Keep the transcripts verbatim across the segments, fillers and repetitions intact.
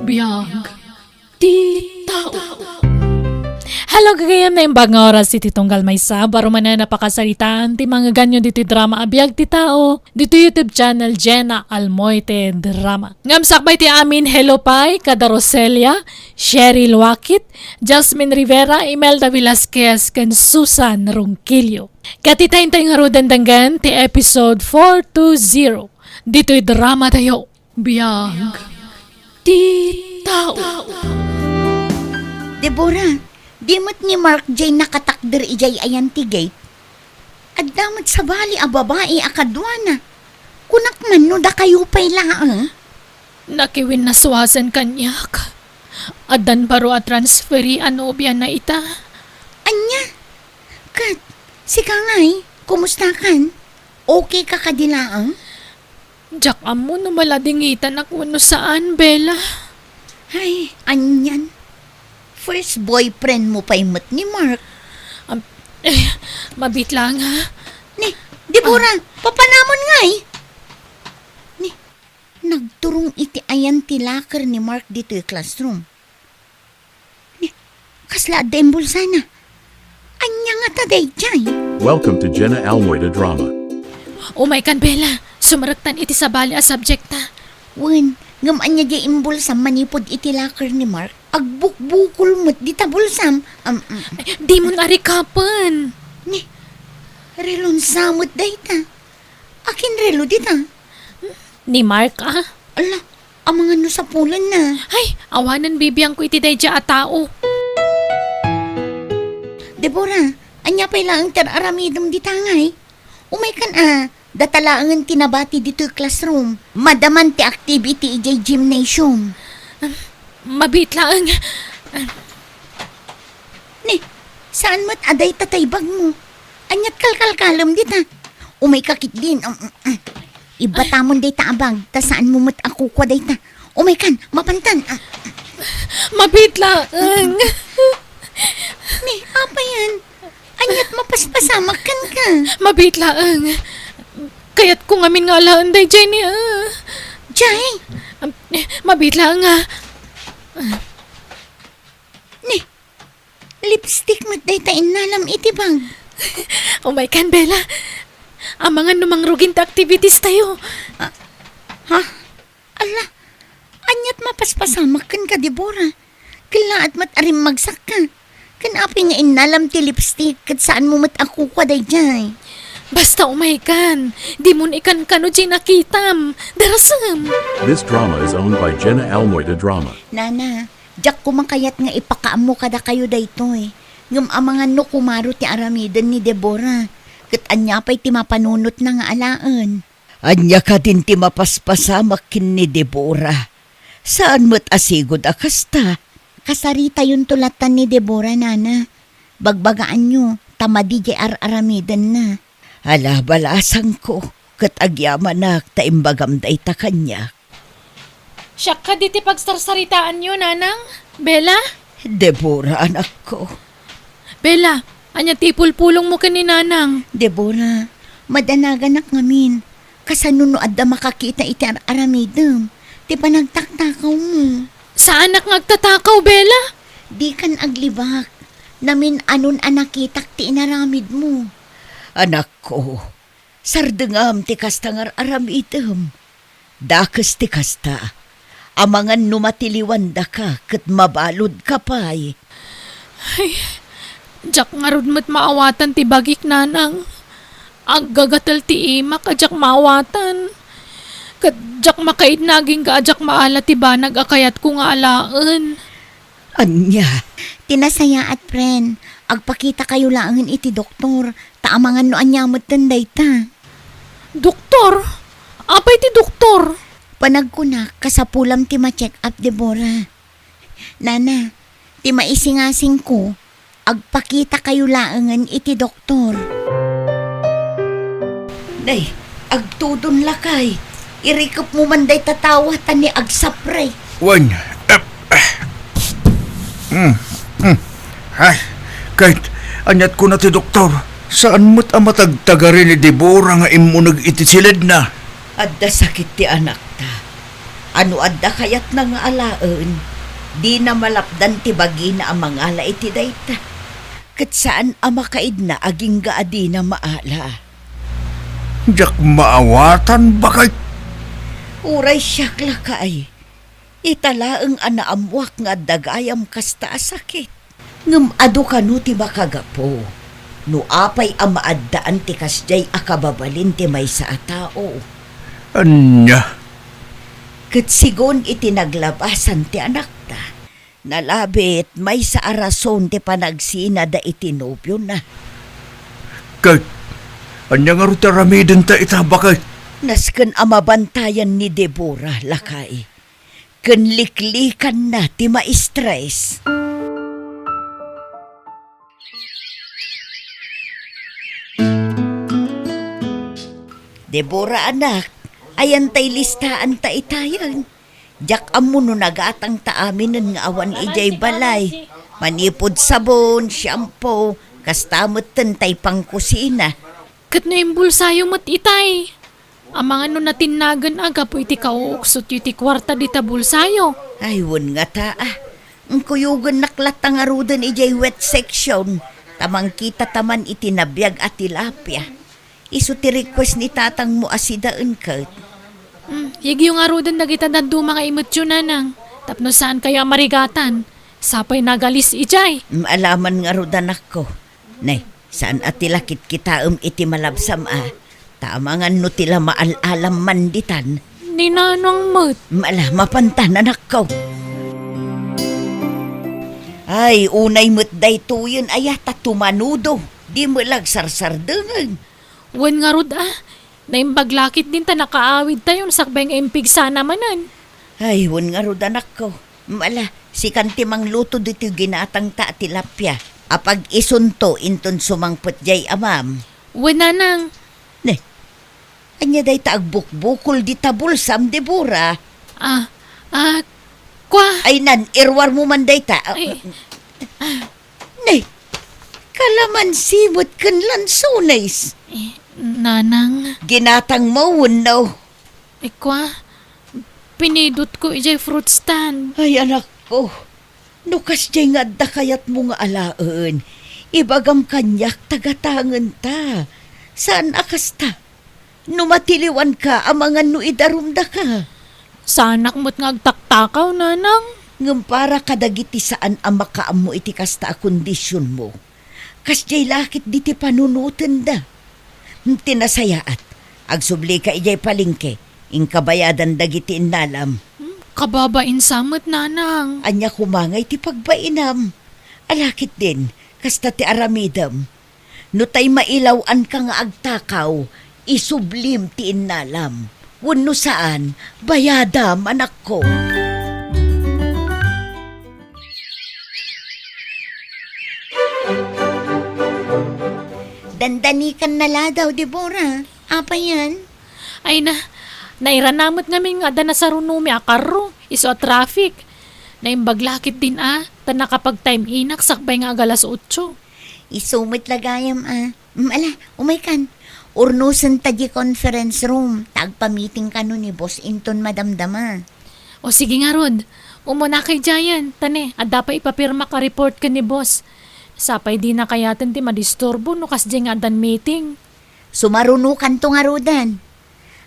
Biag ti tao. Hello, gagayam, naimbag nga oras iti tunggal maysa. Baro manen a pakasaritaan ti mangngeganyo ditoy drama a Biag ti Tao, ditoy YouTube channel Jenna Almoite Drama. Ngem sakbay ti amin, hello pay kada Roselia, Sherry Luakit, Jasmine Rivera, Imelda Velasquez, ken Susan Ronquillo. Ket ita intay ngaruden denggen ti episode four two zero ditoy drama tayo. Biag ti tao. Deborah, di met ni Mark jay nakatakder idiay ayan ti gate? Adda met sabali a babai a kaduana. Kunak man no dakayo pay laeng? Nakiwinnasuasen kaniak. Addan baro a transferi a nobiana ita. Ania? Ket, sika ngay, kumustakan? Okay ka kadi laeng? Diak ammo no maladingitanak wenno saan, Bella. Ay, anian. First boyfriend mo pay met ni Mark. Am, eh, mabit laeng, ha? Ni, Deborah, papanamon ngay? Ni, nagturong iti ayan ti locker ni Mark ditoy classroom. Ni, kasla adda imbulsana. Ania ngata daydiay? Welcome to Jenna Almoida Drama. Umaykan, Bella. Sumrektan iti sabali a subjekta. Wen, ngem ania diay imbulsam manipud iti locker ni Mark? Agbukbukol met dita bulsam. Am, mm. Ay, dimon arikapen. Ni, relon sa met dayta. Akin relo dita? Ni Mark, a? Ala, amangan no sapulenna. Ay, awanen bibiangko iti daydiay a tao. Deborah, ania pay laeng ti ar-aramidem dita ngay? Umaykan a, data laengen ti nabati ditoy classroom. Madaman ti activity idiay gymnasium. Mabit laeng. Ni, saan met a dayta tay bagmo? Aniat kalkalkalem dita? Umayka ketdin. Um, um, um. Ibatamon dayta a bag, ta saanmo met a kukua dayta. Umaykan, mapantan. Ah. Mabit laeng. Ni, apayen? Aniat mapaspasamak kenka? Mabit laeng. Kayatko ngamin nga alaen daydiay ni, ah. Jay? Am, eh, mabit laeng, ah. Ni, lipstick met dayta innalam iti bag. Umaykan, Bella. Amangan no mangrugin ti activities tayo. Ah, ha? Ala, aniat mapaspasamak kenka, Deborah? Kellaat met a rimmagsakka. Ken apay nga innalam ti lipstick ket saanmo met a kukua daydiay? Basta umaykan, dimon ikankano diay nakitam. Darasem! This drama is owned by Jenna Almoida Drama. Nana, diak koma kayat nga ipakaammo kadakayo daytoy. Ngem amangan no kumaro ti aramiden ni Deborah, ket ania pay ti mapanunotna nga alaen? Ania kadin ti mapaspasamak ken ni Deborah? Saan met a sigud a kasta. Kasaritayonto latan ni Deborah, nana. Bagbagaanyo, ta madi diay ar-aramidenna. Ala, balasangko, ket agyamanak ta imbagam dayta kaniak. Siak kadi ti pagsarsaritaanyo, Nanang? Bella? Deborah, anakko. Bella, ania ti ipulpulongmo ken ni Nanang? Deborah, madanaganak ngamin. Kasano no adda makakita iti ar-aramidem? Ti panagtaktakawmo. Saanak nga agtatakaw, Bella? Dikan aglibak. Namin-anon a nakitak ti inaramidmo. Anakko, sardengam ti kasta nga ar-aramidem. Dakes ti kasta. Amangan no matiliwandaka ket mabaludka pay. Ay, diak ngarud met maawatan ti bagik, Nanang. Aggagatel ti imak a diak maawatan. Ket diak makaidna agingga a diak maala ti banag a kayatko nga alaen. Ania? Ti nasayaat, friend. Agpakitakayo laengen iti doktor, ta amangan no ania metten dayta. Doktor? Apay ti doktor? Panagkunak, kasapulam ti ma-check up, Deborah. Nana, ti maisingasingko, agpakitakayo laengen iti doktor. Nay, agtudon lakay. Irikepmo man dayta tawa ta ni agsapre. Wen, ep, eh. Mm, mm. Ay, ket, aniat kuna ti doktor, saan met a matagtagari ni Deborah nga immuneg iti siledna. Adda sakit ti anakta. A no adda kayatna nga alaen, dina malapdan ti bagina a mangala iti dayta. Ket saan a makaidna agingga a dina maala. Diak maawatan, baket. Uray siak, lakay. Ita laeng a naammuak nga adda gayam kasta a sakit. Ngem adu kano ti makagapu no apay a maaddaan ti kasdiay a kababalin ti maysa a tao. Ania? Ket sigun iti naglabasan ti anakta, nalabit maysa a rason ti panagsinada iti nobiona. Ket ania ngarud ti aramidenta ita, baket? Nasken a mabantayan ni Deborah, lakay. Ken liklikanna ti maestres. Deborah, anak, ayan tay listaanta itayen? Diak ammo no nagatangta aminen nga awan idiay balay. Manipud sabon, shampoo, kasta metten tay pangkusina. Ket no imbulsayo met itay? Amangan no natinnagen a gapu iti kauuksotyo iti kuarta dita bulsayo. Ay, wen ngata, a. Kuyogennak latta ngaruden idiay wet section, ta mangkitata man iti nabiag a tilapia. Isu ti request ni tatangmo a sidaen ket. Hmm, yegyo ngaruden dagita dadduma nga imetyo, nanang, tapno saankayo a marigatan. Sapay nagalis idiay. Mm, alaman ngarud, anakko. Nay, saan a ti la kitkitaem iti malabsam a, ta amangan no ti la maal-alam man ditan. Ni nanang met. Mala, mapantan, anakko. Ay, unay met daytoyen aya ta tumanudo. Di met la agsarsardengen. Wen ngarud a, naimbag la ketdin ta nakaawidtayon sakbay nga impigsana manen. Ay, wen ngarud, anakko. Mala, sikan ti mangluto ditoy ginatangta a tilapia. Apag-isunto inton sumangpet diay amam. Wen, nanang. Ne, ania dayta agbukbukol dita bulsam, Deborah? Ah, ah, kwa? Ay, nan, iruarmo man dayta. Ay. Ne, kalamansi met ken lansones. Eh, nanang. Ginatangmo wenno? Eh, kwa, pinidotko idiay fruit stand. Ay, anakko, no kasdiay nga adda kayatmo nga alaen, ibagam kaniak ta gatangenta. Saan a kasta? No matiliwanka, amangan no idarumdaka. Saanak met nga agtaktakaw, nanang. Ngem para kadagiti saan a makaammo iti kasta a kondisionmo, kasdiay la ketdi ti panunotenda. Ti nasayaat, agsublika idiay palengke, inka bayadan dagiti innalam. Hmm, kababain sa met, nanang. Ania koma ngay ti pagbainam? Ala ketdin, kasta ti aramidem. No tay mailaw-anka nga agtakaw, isublim ti innalam. Wenno saan, bayadam, anakko. Dandanikanna la daw, Deborah. Apay yan? Ay na, nairana met ngamin nga adda nasarunomi a karro, isu a traffic. Naimbag la ketdin a, ta nakapag-time inak sakbay nga agalas otso. Isu met la gayam a. Mm, ala, umaykan. Urnosenta diay conference room, ta agpa-meeting kano ni boss inton madamdama. O sige ngarud, umunakay diayen, ta ne, adda pay ipapirmak a report ken ni boss. Sapay dina kayaten ti madisturbo no kasdiay nga addan meeting. Sumarunokanto ngaruden.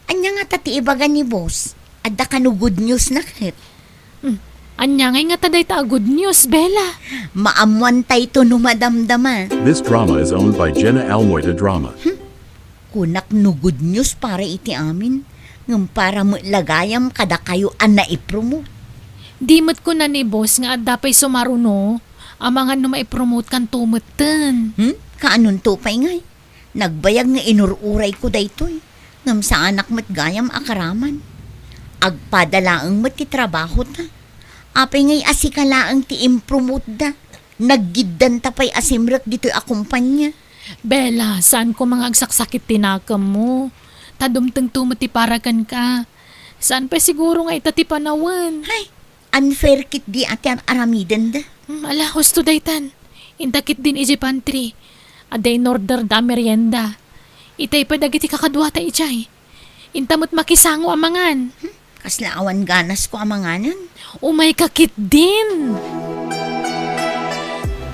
Ania ngata ti ibaga ni boss? Adda kano good news na ket? Hmm. Ania ngay ngata dayta a good news, Bella? Maammoantayto no madamdama. This drama is owned by Jenna Almoy de Drama. Hmm? Kunak no good news para iti amin, ngem para met la gayam kadakayo a naipromote. Di met kuna ni boss nga adda pay sumaruno, amangan no maipromote kanto metten. Hmm? Kaanonto pay ngay? Nagbayag nga inur-urayko daytoy, ngem saanak met gayam a karaman. Agpada laeng met ti trabahota. Apay ngay a sika laeng ti impromoteda? Naggiddanta pay a simrek ditoy a kompania. Bella, saan koma nga agsaksakit ti nakemmo. Ta dumtengto met ti para kenka. Saan pay siguro nga ita ti panawen? Hay, unfair ketdi a ti ar-aramidenda. Hmm, ala, husto daytan. Inta ketdin idiay pantry. Adda inorderda a merienda. Itay pay dagiti kakaduata idiay. Inta met makisango a mangan. Hmm, Kasla awan ganasko a manganen. Umayka ketdin.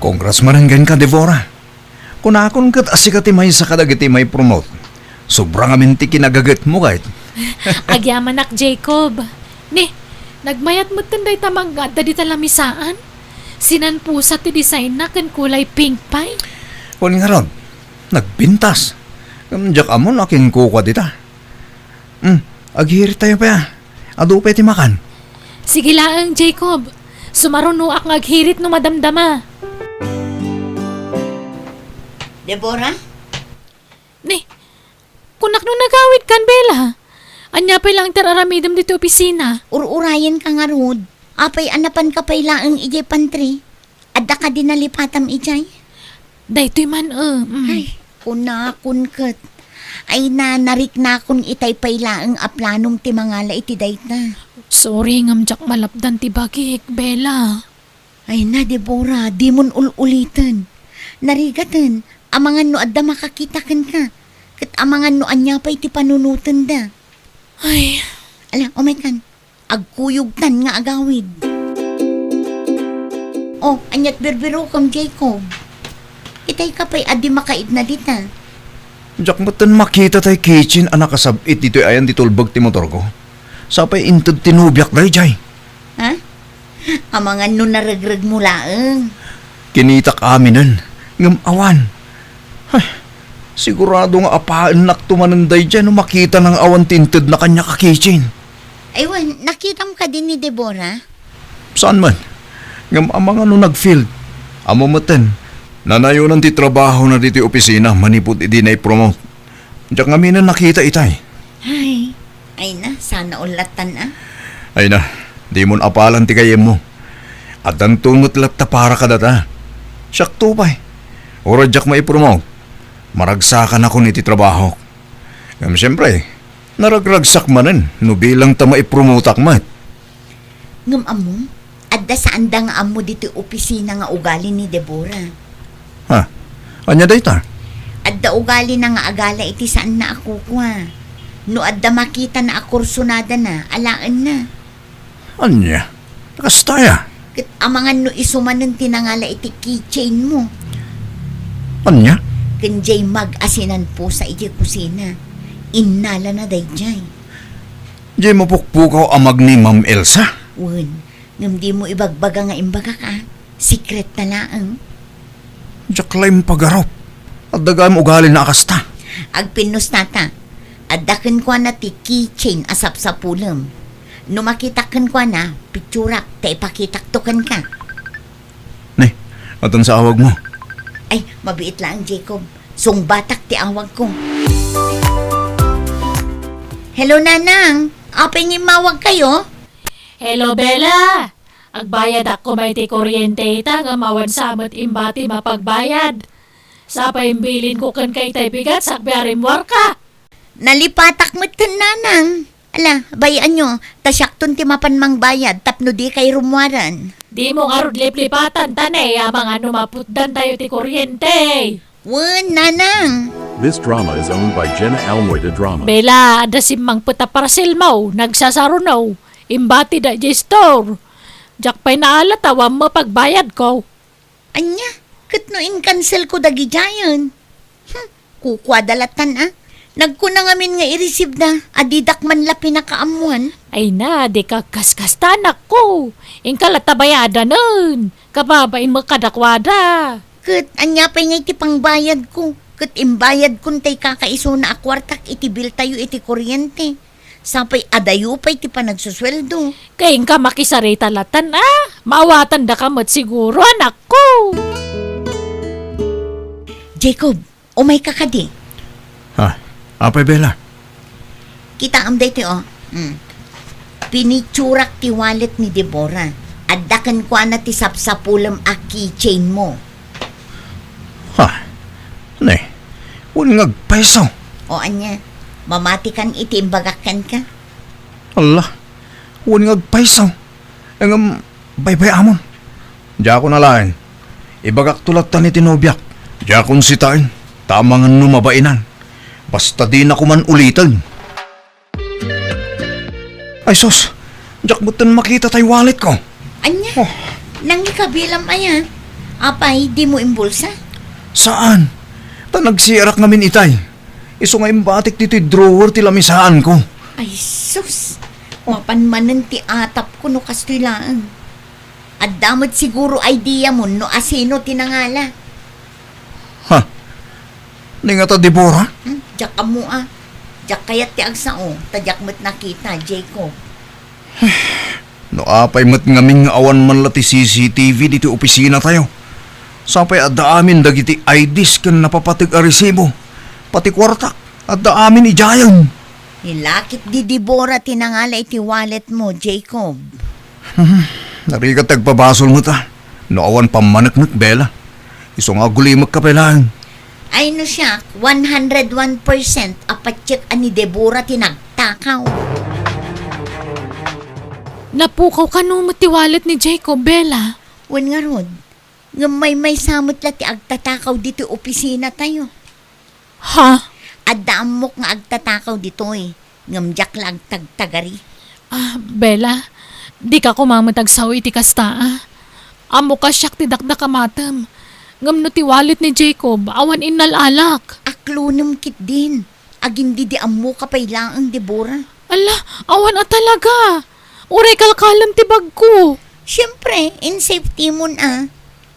Congrats manen kenka, Deborah. Kunakon ket a sika ti maysa kadagiti mai-promote. Sobra ngamin ti kinagagetmo, ket. Agyamanak, Jacob. Ni, nagmayat metten dayta mangga adda dita lamisaan. Sinanpusa ti designna ken kulay pink pay. Wen ngarud, nagbintas. Ngem diak ammo no akin kukua dita. Hmm, aghiritayo pay a. Adu pay ti makan. Sige laeng, Jacob. Sumarunoak nga aghirit no madamdama. Deborah? Ni, kunak no nagawidkan, Bella. Ania pay laeng ti ar-aramidem ditoy opisina? Ur-urayenka ngarud. Apay a napanka pay laeng idiay pantry? Adda kadi nalipatam idiay? Daytoy man, eh, mm. Ay, kunakon ket. Ay na, nariknakon itay pay laeng a planom ti mangala iti dayta. Sorry, ngem diak malapdan ti bagik, Bella. Ay na, Deborah, dimon ul-uliten. Narigaten, amangan no adda makakita kenka. Ket amangan no ania pay ti panunotenda. Ay. Ala, umaykan. Agkuyogtan nga agawid. Oh, aniat birbirokem, Jacob? Itay ka pay a di makaidna dita. Diak metten makita tay kitchen a nakasab-it ditoy ayan ti tulbek ti motorko. Sapay inted ti nobiak daydiay. Ha? Amangan no naregregmo laeng. Kinitak aminen, ngem awan. Ay, sigurado nga apaennakto manen daydiay no makitana nga awan ti intedna kaniak a kitchen. Ay wen, nakitam kadi ni Deborah? Saan man? Ngem amangan no nag-field. Ammo metten, nanayonan ti trabahona ditoy opisina manipud idi nai-promote. Diak ngaminen nakita itay. Ay, ay na, sana all lattan a. Ay na, dimon apalan ti gayyemmo. Addanto met latta para kadata. Siakto pay. Uray diak maipromote, maragsakanakon iti trabahok. Ngem siempre, naragragsak manen no bilang ta maipromotak met. Ngem ammom, adda saanda nga ammo ditoy opisina nga ugali ni Deborah. Ha? Ania dayta? Adda ugalina nga agala iti saanna a kukua. No adda makitana a kursunadana, alaenna. Ania? Kasta aya? Ket amangan no isu manen ti nangala iti keychain mo. Ania? Ken diay mag-asinan pusa idiay kusina. Innalana daydiay. Diay mapukpukaw a mag ni Ma'am Elsa? Wen, ngem dimo ibagbaga nga imbagak a. Secret na laeng. Diak la impagarup. Adda gayam ugalina a kasta. Agpinnusta ta. Adda kenkuana ti keychain a sapsapulem. No makitak kenkuana, pitsurak ta ipakitakto kenka. Ne, addan sa awagmo. Ay, mabiit laeng, Jacob. Sungbatak ti awagko. Hello, Nanang. Apay nga immawagkayo? Hello, Bella. Agbayadak koma iti kuryente ita ngem awan sa met imbati mapagbayad. Sapay imbilinko kenka itay bigat sakbay a rimmuarka. Nalipatak met ken Nanang. Ala, bay-anyo, ta siakton ti mapan mangbayad tapno dikay rummuaren. Dimo ngarud liplipatan ta ne, amangan no maputdantayo ti kuryente. Wen, Nanang. This drama is owned by Jenna Almoida Drama. Bella, adda simmangpet a parcel mo, nagsasaruno. Imbati daydiay store. Diak pay naala ta awan met pagbayadko. Ania? Ket no inkanselko dagidiayen? Hmm, kukuada lattan a. Nagkuna ngamin nga i-receive da, a didak man la pinakaammuan. Ay na, dika kaskasta, anakko. Inka latta bayadanen. Kababain met kadakuada. Ket ania pay ngay ti pangbayadko? Ket imbayadkon tay kakaisuna a kuartak iti biltayo iti kuryente. Sapay adayo pay ti panagsusueldo. Kayatko makisarita lattan a. Maawatandaka met siguro, anakko. Jacob, umayka kadi. Ha? Apay, Bella? Kitaem daytoy, o. Mm. Pinitsurak ti wallet ni Deborah. Adda kenkuana ti sapsapulem a keychain mo. Ha? Ne? Wen nga agpayso. O ania, mamatikan iti imbagak kenka? Alla, wen nga agpayso. Ngem baybay-amon. Diakon alaen. Ibagakto lattan iti nobiak. Diakon sitaen. Ta amangan no mabainan. Basta dinako man uliten. Ay sus, diak metten makita tay wallet ko. Ania? Oh. Nangikabilam aya? Apay, dimo imbulsa? Saan? Ta nagsiarak ngamin itay. Isu nga imbatik ditoy drawer ti lamisaan ko. Ay sus, mapan manen ti atap ko no kastoy laeng. Adda met siguro idea mo no asino ti nangala. Ha? Ni ngata, Deborah? Hmm, diak ammo a. Diak kayat ti agsao, ta diak met nakita, Jacob. No apay met ngamin nga awan man la ti C C T V ditoy opisina tayo. Sapay adda amin dagiti I Ds ken napapateg a resibo. Pati kuarta, adda amin idiayen. Ni lakip di Deborah ti nangala iti wallet mo, Jacob. Hmm, narigat ti agpabasol met a. No awan pammaneknek, Bella. Isu nga agulimekka pay laeng. Ay no siak, one hundred one percent a patiek a ni Deborah ti nagtakaw. Napukaw kano met ti wallet ni Jacob, Bella? Wen ngarud, ngem maymaysa met la ti agtatakaw ditoy opisina tayo. Ha? Adda ammok nga agtatakaw ditoy, ngem diak la agtagtagari. Ah, Bella, dika koma met agsao iti kasta a. Ammok a siak ti dakdakamatem. Ngem no ti wallet ni Jacob, awan innal-alak. Aklonem ketdin. Agin didi ammoka pay laeng, Deborah. Ala, awan a talaga. Uray kalkalem ti bagko. Siempre, in safety mon a.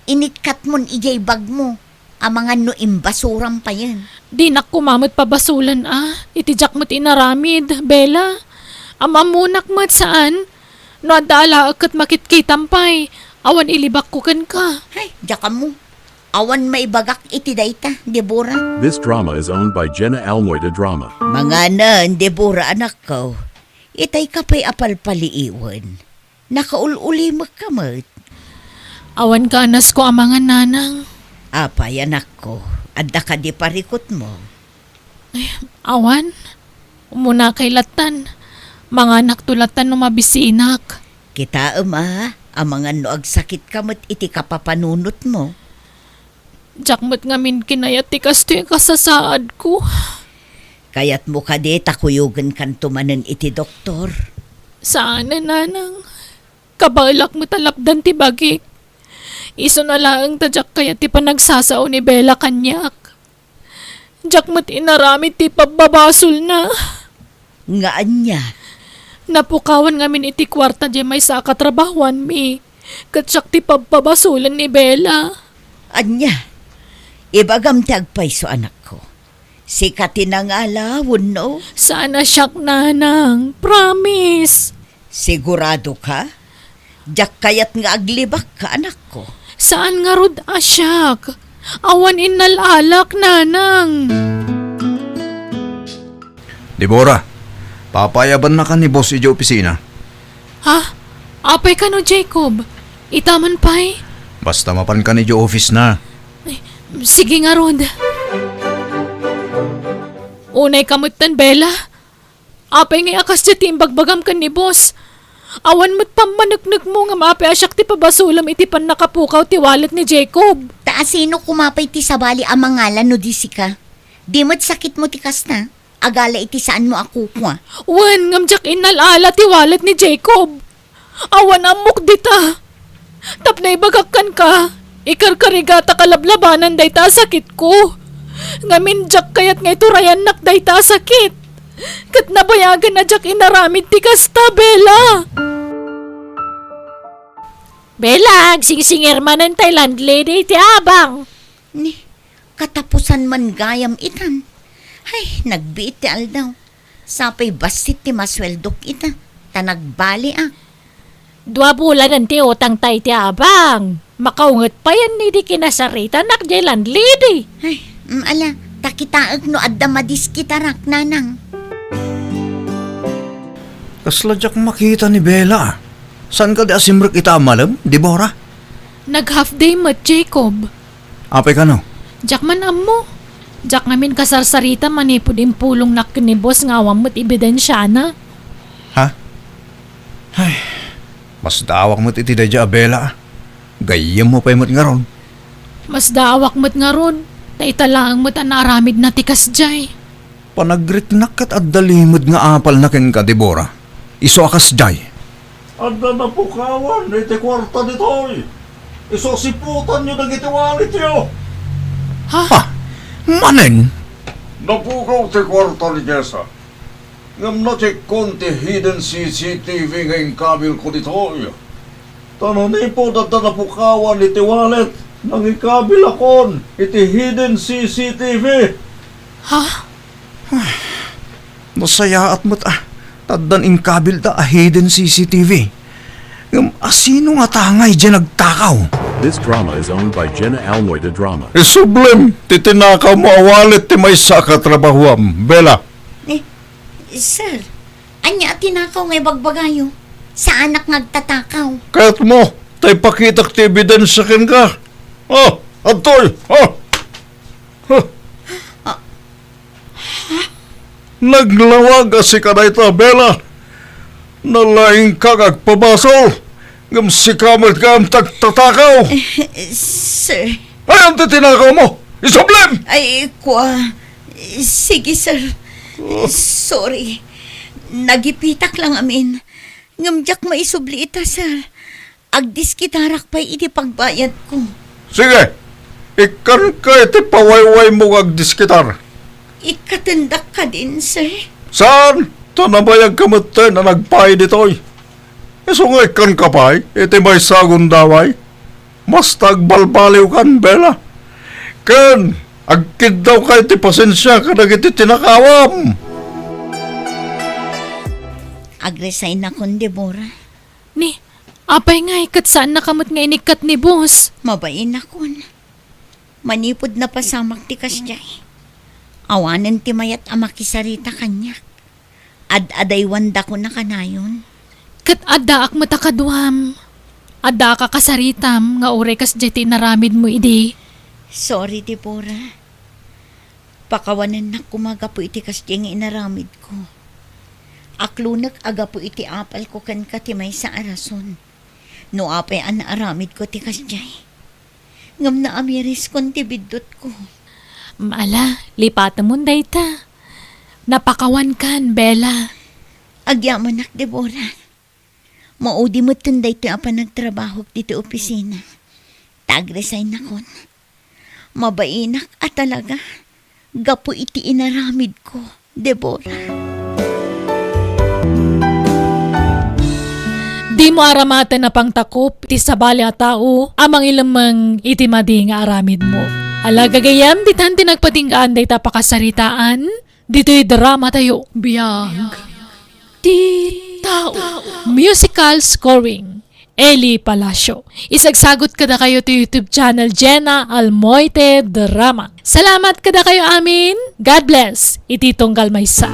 Inikkatmon idiay bagmo. Amangan no imbasuram payen. Dinak koma met pabasolen a, iti diak met inaramid, Bella. Am-ammonak met saan? No adda alaek ket makitkitam pay, awan ilibakko kenka. Hay, diak ammo. Awan maibagak iti dayta, Deborah. This drama is owned by Jenna Almoy de Drama. Manganen, Deborah, anakko. Itay ka pay a palpaliiwen. Nakaul-ulimekka met. Awan kaanasko a mangan, nanang. Apay, anakko, adda kadi parikutmo? Ay, awan. Umunakay lattan. Manganakto lattan no mabisinak. Kitaem a, amangan no agsakitka met iti kapapanunotmo. Diak met ngamin kinayat ti kastoy a kasasaadko. Kayatmo kadi ta kuyogenkanto manen iti doktor? Saanen, nanang. Kabaelak met a lapdan ti bagik. Isuna laeng ta diak kayat ti panagsasao ni Bella kaniak. Diak met inaramid ti pabbabasolna. Nga ania? Napukawan ngamin iti kuarta diay maysa a katrabahuanmi, ket siak ti pabbabasolen ni Bella. Ania? Ibagam ti agpayso, anakko. Sika ti nangala, wenno? Saan a siak, nanang. Promise. Sigurado ka? Diak kayat nga aglibakka, anakko. Saan ngarud a siak. Awan innal-alak, nanang. Deborah, papaayabannaka ni boss idiay opisina. Ha? Apay kano, Jacob? Ita man pay? Basta mapanka idiay office na. Ay, sige ngarud. Unay ka metten, Bella. Apay ngay a kasdiay ti imbagbagam ken ni boss? Awan met pammaneknekmo ngem apay a siak ti pabasolem iti pannakapukaw ti wallet ni Jacob. Ta asino koma pay ti sabali a mangala no di sika? Di met sakitmo ti kasta, agala iti saanmo a kukua. Wen, ngem diak innal-ala ti wallet ni Jacob. Awan ammok dita. Tapno ibagak kenka, ikarkarigata kalablabanan dayta a sakitko. Ngamin diak kayat nga iturayannak dayta a sakit. Ket nabayagen a diak inaramid ti kasta, Bella. Bella, agsingsingir manen tay landlady iti abang. Ni, katapusan man gayam itan. Ay, nagbiit ti aldaw. Sapay bassit ti masueldok ita, ta nagbaliak. Dua bulanen ti utangta iti abang. Makaunget payen idi kinasaritanak diay landlady. Ay, mm, ala, ta kitaek no adda madiskitarak, nanang. Kasla diak makita ni Bella. Saan kadi a simrek ita a malem, Deborah? Nag-half day met, Jacob. Apay kano? Diak man ammo. Diak ngamin kasarsarita manipud impulongnak ken ni boss nga awan met ebidensiana. Ha? Ay, masdaawak met iti daydiay a Bella. Gayyemmo pay met ngarud. Masdaawak met ngarud, ta ita laeng met a naaramidna ti kasdiay. Panagriknak ket adda limed nga apalna kenka, Deborah. Isu a kasdiay. Adda napukawan iti kuarta ditoy. Isu a siputanyo dagiti walletyo. Ha? Ha? Manen? Napukaw ti kuarta ni Jessa. Ngem nacheckkon ti hidden C C T V nga inkabilko ditoy. Ta nanipud adda napukawan iti wallet, nangikabilakon iti hidden C C T V. Ha? Nasayaat met a, ta addan inkabilda a hidden C C T V. Ngem asino ngata ngay diay nagtakaw? This drama is owned by Jenna Almoy de Drama. Isublem ti tinakawmo a wallet ti maysa a katrabahuam, Bella. Eh, sir, ania a tinakaw nga ibagbagayo? Saanak nga agtatakaw. Kayatmo, ta ipakitak ti ebidensia kenka. Ah, adtoy, ah. Huh. Ah. Naglawag a sika dayta, Bella. Nalaingka nga agpabasol, ngem sika met nga agtatakaw. Eh, sir. Ayan ti tinakawmo? Isublem! Ay, kua. Sige, sir. Oh. Sorry. Nagipitak lang amin. Ngem diak maisubli ita, sir. Agdiskitarak pay iti pagbayadko. Sige, ikkanka iti pawaywaymo nga agdiskitar. Ikkatendak kadin, sir? Saan? Ta nabayagka metten a nagpay ditoy. Isu nga ikkanka pay iti maysa a gundaway. Basta agbalbaliwkan, Bella. Ken agkiddawka iti pasensia kadagiti tinakawam. Agresign nakon, Deborah. Ni, apay ngay ket saannaka met nga inikkat ni boss? Mabain nakon. Manipud napasamak ti kasdiay, awanen ti mayat a makisarita kaniak. Ad-adaywandakon a kanayon. Ket addaak met a kaduam. Adda a kakasaritam nga uray kasdiay ti inaramidmo idi. Sorry, Deborah. Pakawanennak koma gapu iti kasdiay nga inaramidko. Aklonek a gapu iti apalko kenka ti maysa a rason no apay a naaramidko ti kasdiay. Ngem naamiriskon ti biddutko. Ala, lipatemon dayta. Napakawankan, Bella. Agyamanak, Deborah. Maudi metten daytoy a panagtrabahok ditoy opisina. Ta agresign nakon. Mabainak a talaga gapu iti inaramidko, Deborah. Dimo aramaten a pangtakop ti sabali a tao a mangilemmeng iti madi nga aramidmo. Ala, gagayyem, ditan ti nagpatinggaan dayta a pakasaritaan. Ditoy dramatayo, biag ti tao. Musical scoring, Eli Palacio. Isagsagot kadakayo ti YouTube channel Jenna Almoite Drama. Salamat kadakayo amin. God bless. Iti tunggal maysa.